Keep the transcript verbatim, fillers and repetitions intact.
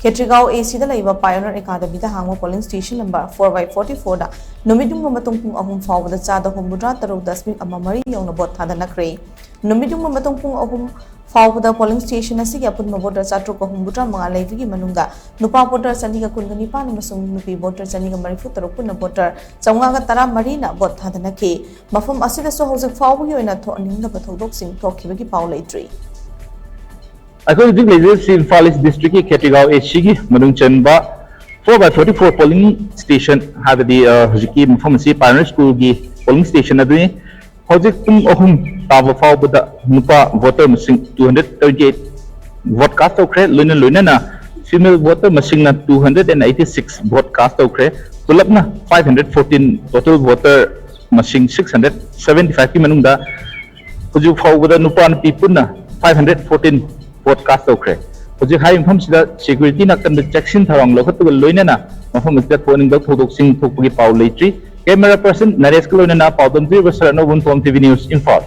ꯈꯦꯇ꯭ꯔꯤꯒꯥꯎ ꯑꯦ ꯁꯤꯗ ꯂꯩꯕ Pioneer Academyꯗ ꯍꯥꯡꯕ polling station number four by forty fourꯗ ꯅꯨꯃꯤꯠ ꯌꯨꯡꯕ ꯃꯇꯨꯡ ꯄꯨꯡ ꯑꯍꯨꯝ ꯐꯥꯎꯕꯗ ꯆꯥꯗ ꯍꯨꯝꯐꯨꯇꯔꯥ ꯇꯔꯨꯛ ꯗꯁꯃꯤꯛ ꯑꯃ ꯃꯔꯤ ꯌꯧꯅ ꯚꯣꯠ ꯊꯥꯗꯅꯈ꯭ꯔꯦ꯫ ꯅꯨꯃꯤꯠ ꯌꯨꯡꯕ ꯃꯇꯨꯡ ꯄꯨꯡ ꯑꯍꯨꯝ ꯐꯥꯎꯕꯗ polling station ꯑꯁꯤꯒꯤ ꯑꯄꯨꯟꯕ voter ꯆꯥꯇ꯭ꯔꯨꯛꯀ ꯍꯨꯝꯐꯨꯇꯔꯥ ꯃꯉꯥ ꯂꯩꯕꯒꯤ ꯃꯅꯨꯡꯗ ꯅꯨꯄꯥ voter ꯆꯅꯤꯒ ꯀꯨꯟꯒ ꯅꯤꯄꯥꯟ ꯑꯃꯁꯨꯡ ꯅꯨꯄꯤ voter ꯆꯅꯤꯒ ꯃꯔꯤꯐꯨ ꯇꯔꯨꯛ, ꯄꯨꯟꯅ voter ꯆꯥꯝꯃꯉꯥꯒ ꯇꯔꯥ ꯃꯔꯤꯅ ꯚꯣꯠ ꯊꯥꯗꯅꯈꯤ꯫ ꯃꯐꯝ ꯑꯁꯤꯗꯁꯨ ꯍꯧꯖꯤꯛ ꯐꯥꯎꯕꯒꯤ ꯑꯣꯏꯅ ꯊꯣꯛꯍꯟꯅꯤꯡꯗꯕ ꯊꯧꯗꯣꯛꯁꯤꯡ ꯊꯣꯛꯈꯤꯕꯒꯤ ꯄꯥꯎ ꯂꯩꯇ꯭ꯔꯤ꯫ ꯑꯩꯈꯣꯏ ꯍꯧꯖꯤꯛ ꯂꯩꯖꯔꯤꯕꯁꯤ ꯏꯝꯐꯥꯜ ꯏꯁ ꯗꯤꯁꯇ꯭ꯔꯤꯛꯀꯤ ꯈꯦꯇ꯭ꯔꯤꯒꯥꯎ ꯑꯦ ꯁꯤꯒꯤ ꯃꯅꯨꯡ ꯆꯟꯕ four by forty four polling station, ꯍꯥꯏꯕꯗꯤ, ꯑ, ꯍꯧꯖꯤꯛꯀꯤ ꯃꯐꯝ ꯑꯁꯤ Pioneer Schoolꯒꯤ polling station ꯑꯗꯨꯅꯤ꯫ ꯍꯧꯖꯤꯛ ꯄꯨꯡ ꯑꯍꯨꯝ ꯇꯥꯕ ꯐꯥꯎꯕꯗ ꯅꯨꯄꯥ voter ꯃꯁꯤꯡ two hundred twenty eight vote cast ꯇꯧꯈ꯭ꯔꯦ꯫ ꯂꯣꯏꯅ ꯂꯣꯏꯅꯅ female voter ꯃꯁꯤꯡꯅ two hundred and eighty six vote cast ꯇꯧꯈ꯭ꯔꯦ꯫ ꯄꯨꯂꯞꯅ five hundred fourteen, total voter ꯃꯁꯤꯡ six hundred seventy five ꯀꯤ ꯃꯅꯨꯡꯗ ꯍꯧꯖꯤꯛ ꯐꯥꯎꯕꯗ ꯅꯨꯄꯥ ꯅꯨꯄꯤ ꯄꯨꯟꯅ five hundred fourteen vote cast ꯇꯧꯈ꯭ꯔꯦ꯫ ꯍꯧꯖꯤꯛ ꯍꯥꯏꯔꯤꯕ ꯃꯐꯝꯁꯤꯗ securityꯅ ꯑꯀꯟꯕ ꯆꯦꯛꯁꯤꯟ ꯊꯧꯔꯥꯡ ꯂꯧꯈꯠꯄꯒ ꯂꯣꯏꯅꯅ ꯃꯐꯝ ꯑꯁꯤꯗ ꯊꯣꯛꯍꯟꯅꯤꯡꯗꯕ ꯊꯧꯗꯣꯛꯁꯤꯡ ꯊꯣꯛꯄꯒꯤ ꯄꯥꯎ ꯂꯩꯇ꯭ꯔꯤ꯫ Camera person ꯅꯔꯦꯁꯀ ꯂꯣꯏꯅꯅ ꯄꯥꯎꯗꯝ ꯖꯤꯔꯕ ꯁꯔꯠꯅ ꯋꯨꯟ ꯐꯣꯝ ꯇꯤ ꯚꯤ ꯅ꯭ꯌꯨꯁ, ꯏꯝꯐꯥꯜ꯫